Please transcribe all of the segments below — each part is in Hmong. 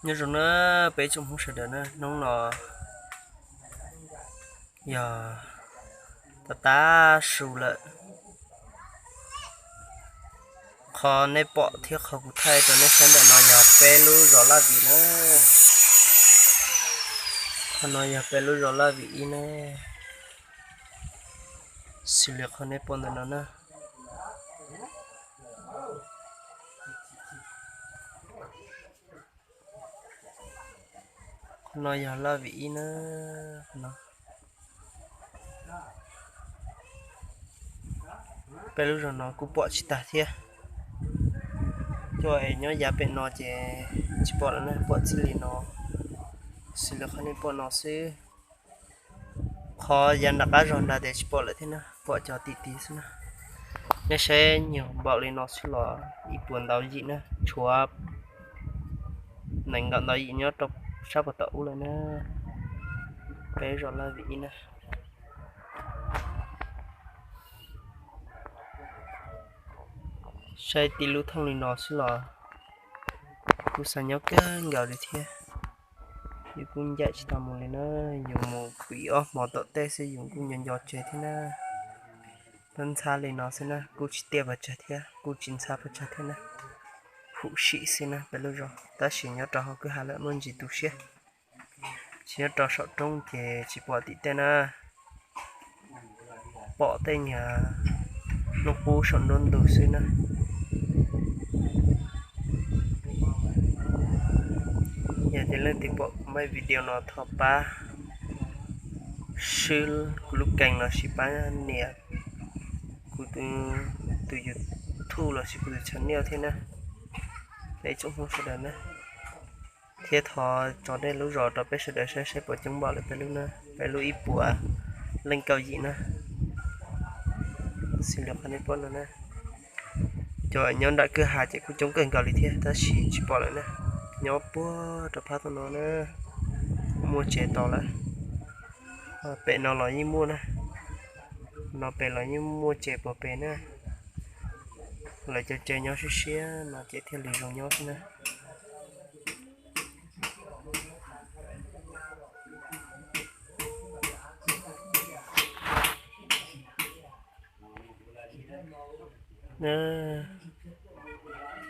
Nyob zoo na peb tsoom Hmoob sawv daws na, hnub no yog tav tav su lawm. Qhov nej pom thiab qhov kuv thaij rau nej saib ntawm no yog peb lub zos Laj Vim na. Qhov no yog peb lub zos Laj Vim ib na. Xws li qhov nej pom ntawm no na. Qhov no yog Laj Vim ib na. Qhov no, peb lub zos no kuj pom tsis tag thiab. Cov es nyob yav pem no ces tsis pom lawm na, pom txij li no, xws li qhov nej pom no xwb. Qhov yav nram qab zog nrad ces tsis pom lawm thiab na, pom cov tim tid xwb na. Nej saib nyuag npaum li no xwb los ib puas ntau yim na, tshuav nees nkaum ntau yim nyob rau sab puag tom ub lawm na. Peb zos Laj Vim ib na. Saib tib lub thooj li no xwb los kuj xav nyob kawg nkaus li thiab. Yus kuj ncaim tsis tau mus li na, yus mus kuv ib ob hmo tom tej xwb yus kuj nco nco tseg thiab na. Ntxhab li no xwb na, kuj tsis tiaj pes tsawg thiab, kuj tsis ntxhab pes tsawg thiab na. Phum sim xwb na peb lub zos, tab sis nyob rau hauv kwj ha lawm muaj ntsis tu siab. Tsis nyob rau saum roob ces tsis pom tim tej na, pom tej nyuag hnub qub saum nruab ntug xwb na. Yog tias leej twg pom kuv maij video no thov pab swb kuv lub kees lossis pab nias kuv tus YouTube lossis kuv tus channel thiab na, peb tsoom Hmoob sawv daws na. Thiab thov tso nej lub zos rau peb sawv daws saib saib puas coob npaum li peb lub na, peb lub ib puas leej kaum yim na. Xws li qhov nej pom no na, cov nyob nram kwj ha ces kuj coob kawg nkaus li thiab tab sis tsis pom lawm na. Nyob puag rau phab tom no na, muaj tsev tau lawm. Pem no los yeej muaj na, no pem los yeej muaj tsev puag pem na. Lawv cov tsev nyob siab siab no ces thiaj li zoo nyob xwb na.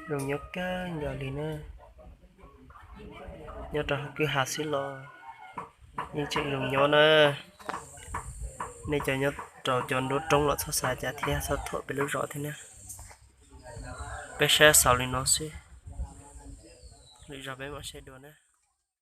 Zoo nyob kawg nkaus li na. Nyob rau hauv kwj ha xwb los yeej tseem zoo nyob na. Nej cov nyob rau cov nruab roob los txhob xav cas thiab, txhob thuam peb lub zos thiab na. Peb saib xaus li no xwb, lwm zaus peb mam saib dua na.